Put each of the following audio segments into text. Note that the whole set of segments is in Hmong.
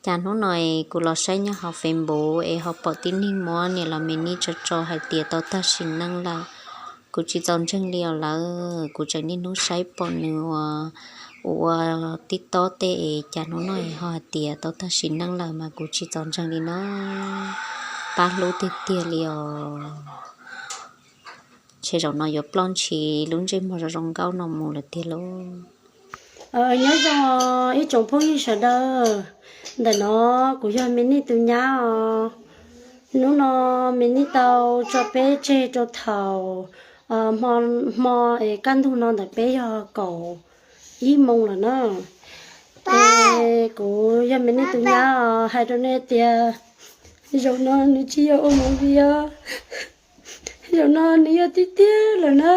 Cas hnub no es kuv los saib nyob hauv Facebook es ho pom tib neeg muab niam laus Me Nij tso tso hais tias tau tag sim neej lawm. Kuv tsis txaus ntseeg li os lawm, kuv tseem niaj hnub saib pom nws ua, ua TikTok tej es cas hnub no es ho hais tias tau tag sim neej lawm mas kuv tsis txaus ntseeg li na. Pab hlub tiag tiag li os. Ntshe zaum no yuav ploj ntshis lub ntsej muag zoo zoo nkauj no mus lawm tiag lauj. Nyob zoo ib tsoom phooj ywg sawv daws, ntawm no kuv yog Me Nij tus nyab os. Hnub no Me Nij tau tso peb tseg rau thaum hmo es kaj ntug no ntawm peb yog kaum ib moos lawm na. Es kuv yog Me Nij tus nyab os, hais rau nej tias zaum no nws tsis yog ua movie os. Zaum no nws yog tiag tiag lawm na.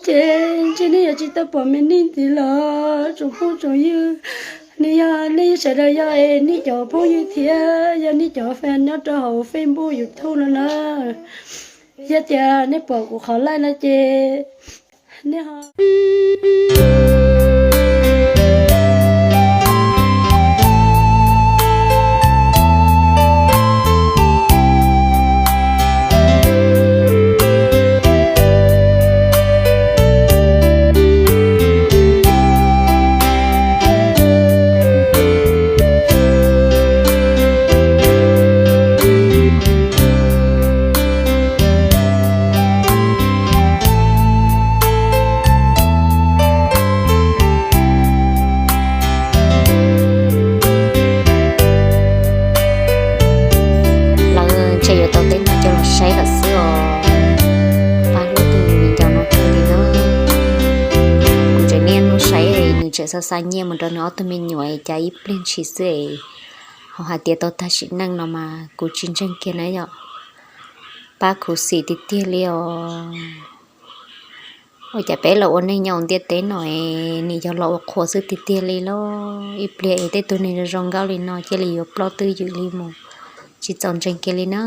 Ces ntshe nej yuav tsis tau pom Me Nij ntxiv los tsoom phooj tsoom ywg. Nws yog nej sawv daws yog es nej cov phooj ywg thiab yog nej cov fan nyob rau hauv Facebook, YouTube no na. Yog tias nej pom kuv qhov like no ces nej ho Lawv ntshe yuav tau tej neeg coj los saib lawm xwb os. Pab hlub tus me nyuam no kawg li na. Kuv tseem niaj hnub saib nws tseem xa xa nyiaj mus rau nws ob tug me nyuam es cas ib pliag ntshis xwb es ho hais tias tau tag sim neej no mas kuv tsis ntseeg kiag na yom. Pab khuv xim tiag tiag li os. Ua cas peb los ua neej nyob ntiaj teb no es nws yog los ua qhua xwb tiag tiag li lauj. Ib pliag es tej tug neeg zoo zoo nkauj li no cia li yuav ploj twj ywm li mus, tsis txaus ntseeg kiag li na.